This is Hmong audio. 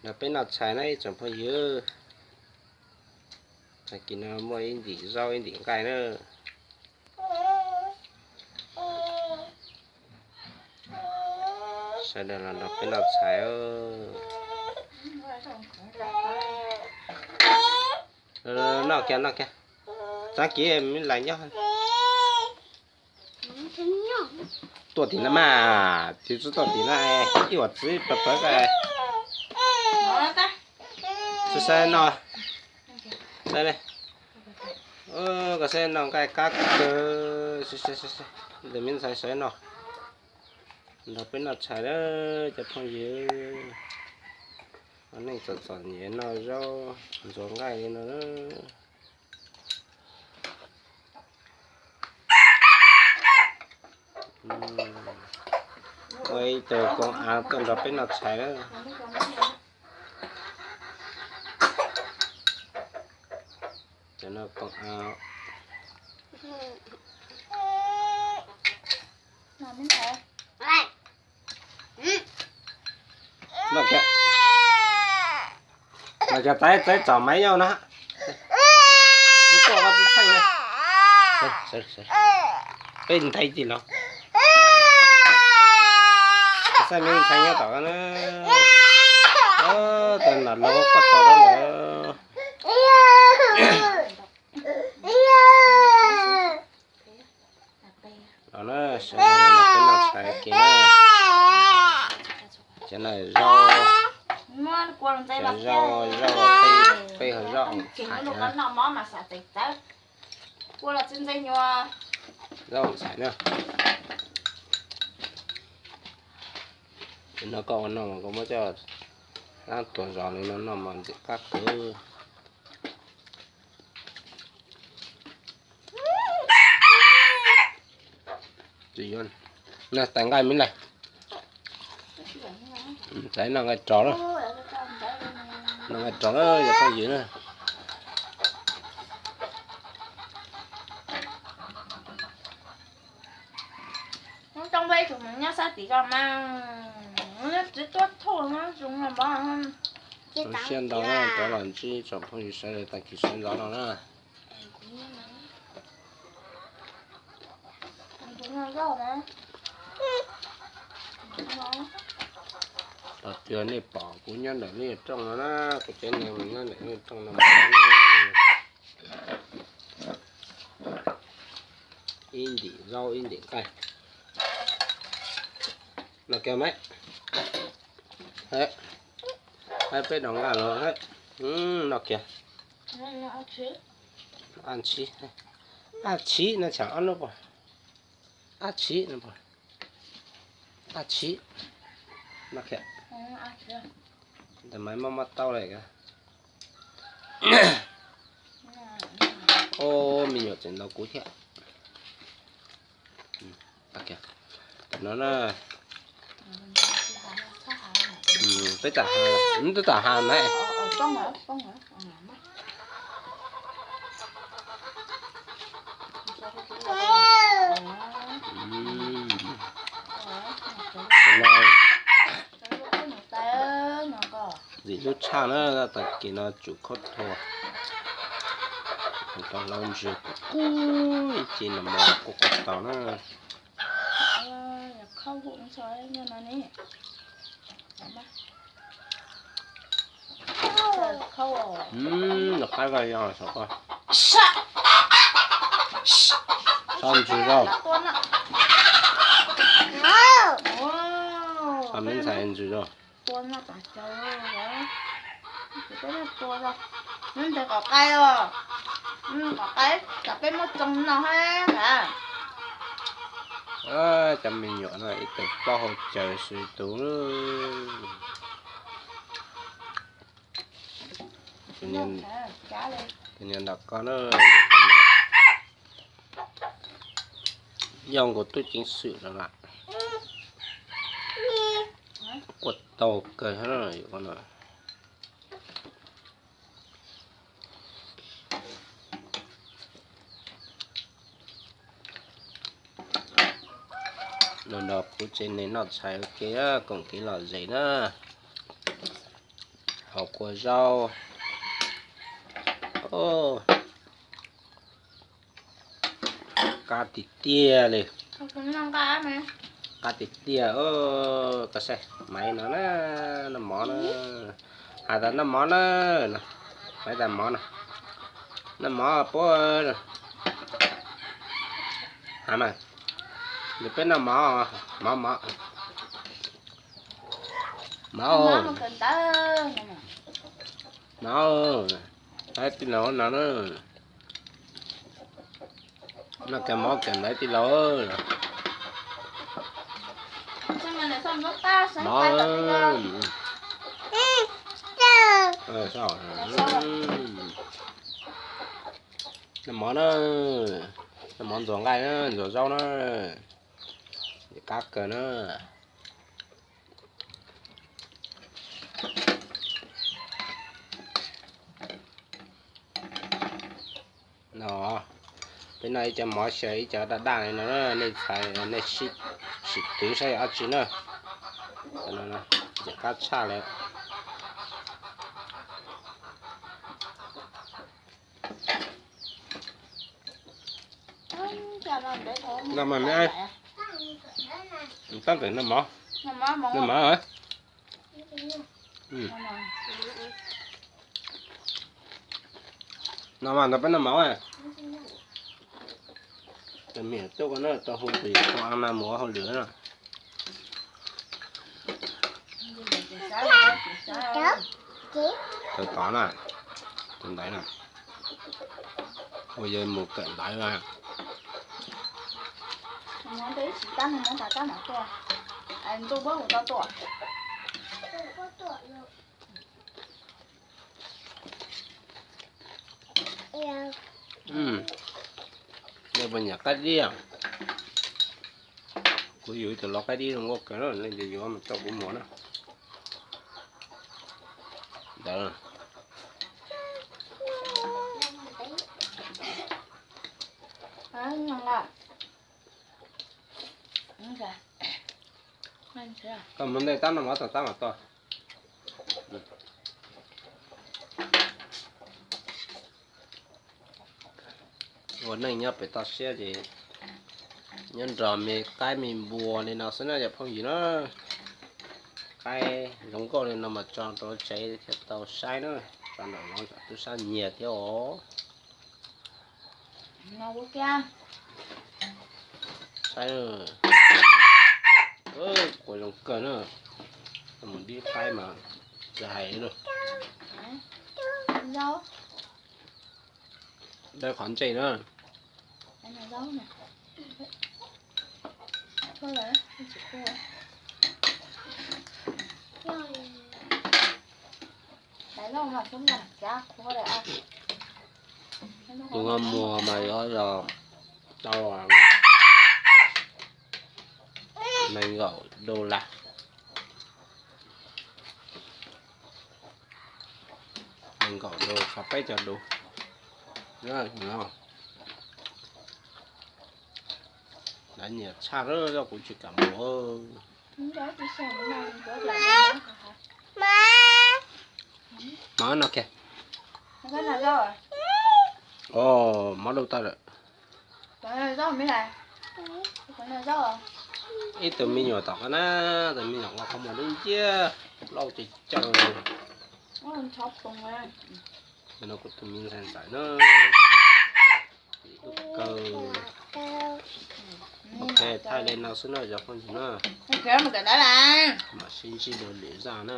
Nrog peb noj tshais na ib tsoom phooj ywg. Tag kis no muaj ib ntim zaub ib ntim nqaij na. Sawv daws los nrog peb noj tshais. Noj kiag, noj kiag. Txav kiv me lais nyob. Tuaj tim no mas, txiv txib tuaj tim no, ib uas txiv pawg pawg ko. Saib saib no. Saib li. Koj saib no nqaij qab kawg. Ntawm me ntxhais saib no. Nrog peb noj tshais na cov phooj ywg. Ua neej txom txom nyem noj zaub ntxuav nqaij li no na. Ua ib tug koom av tuaj nrog peb noj tshais na. Cov no koom av. Noj kiag, noj kiag, txav txav tsom maiv yau na. Kuv tuaj koj tsis txheej li. Peb ntaiv tim los. Saib me ntxhais nyob tom na. Tab tom los koj tau lawm. Los na, sawv daws los peb noj tshais ke na. Cov no zaub, cov zaub, zaub peb, peb hauv zaub tshais na. Zaub tshais na. Cov no koj ua noj mas koj muab coj dab tuag zos li no noj mas ntxim qab kawg. Tais nqaij me lais. Tais noj nqaij rov na. Noj nqaij rov na yog phooj ywg na. Tsis tuaj thauj no zoo no. Zoo siab ntau na, rov los ntsib tsoom phooj ywg sawv daws tag kis sawv ntxov no na. Tos tias nej pom kuv nyob ntawm lub rooj no na, kuv tsev neeg nyob ntawm lub rooj no. Ib ntim zaub ib ntim nqaij. Noj kiag maiv. Peb dov nqaij los noj kiag. Ab tshib, ab tshib no tsam ob lub pom. Ab tshib no pom. Ab tshib. Noj kiag. Ntawm maiv mob mob taub li. Ob, me nyuam tseem ntaus kuv thiab. No na. Peb tam ha, peb tam ha na. Ntxim hlub tshaj na, tag kis no tsum khaub thuas, tau hlauv ntswg kub kub ib ce no mas kuj koj tau na. Nws qaib vaj yog saum koj. Txhob ntsws zog. Txhob me ntxhais ntsws zog. Nws ntes kom qai os. Kom qai kom peb muab tsoo no hab. Cov me nyuam no ib tug plaub hau caws xwb tus. Tus niag nram ko na, yog nkaus tub ceev xwm no las. Quaj tau kawg thiab no. Los nrog kuv tsev neeg noj tshais ua ke, koom kev lom zem na. Kuas zaub. Qab tiag tiag li. Qab tiag tiag. Koj saib, Maiv no na, noj mov na. Has tas noj mov na. Maiv tas mov no. Noj mov puab. Has mas, nws peb noj mov, mov mov. Mov, mov, tij laug no na. Noj kawg mov kawg ntawv tij laug. Mov, noj mov na, noj mov ntxuav nqaij na, ntxuav zaub na, qab kawg na. No, peb noj ib co mov xyaw ib co daj daj li no, nej txhais nej sim twv saib yog dab tsi na. Ntxim qab tshaj lawm. Noj mas, tab tom noj mov, noj mov. No mas ntawd peb noj mov. Tus me nyuam tub ko na tau hu tus yawm tub a na mus ua hauj lwm na. Tus tod na, tus ntawd na, ua yawg mus kawm ntawv na. Nej puas nyiam qaib dib? Kuv yug ib tug lau qaib dib zoo nkauj kawg na, leej twg yuav mas coj kuv mus na. Ntawd. Koj mus ntej tab no mov txog tab mas tau. Ua neej nyob pem toj siab ces nyob nrog me qaib me npua li no xwb na cov phooj ywg na. Qaib zoo nkauj li no mas tso rau tsev thiaj tau saib na, tso nram no kom tub sab nyiag thiab os. Saib, quas zoo kawg na, mus dib qaib mas tsis hais li. Dawb qhov ntsej na. Tus nqaij muag mas yuav los tau nees nkaum dollar. Nees nkaum dollar txog peb caug dollar. Lawv nyiam tshaj, kuv tsis kam mus. Mov no kiag. Mov dub tag lawm. Ib tug me nyuam tom qab na, tus me nyuam qhov muag dub nciab, plaub caws caws. No kuv tus me ntxhais ntxawm na, dub kawg. Ok, thaij li no xwb na cov phooj ywg na. Mam sib ntsib dua lwm zaj na.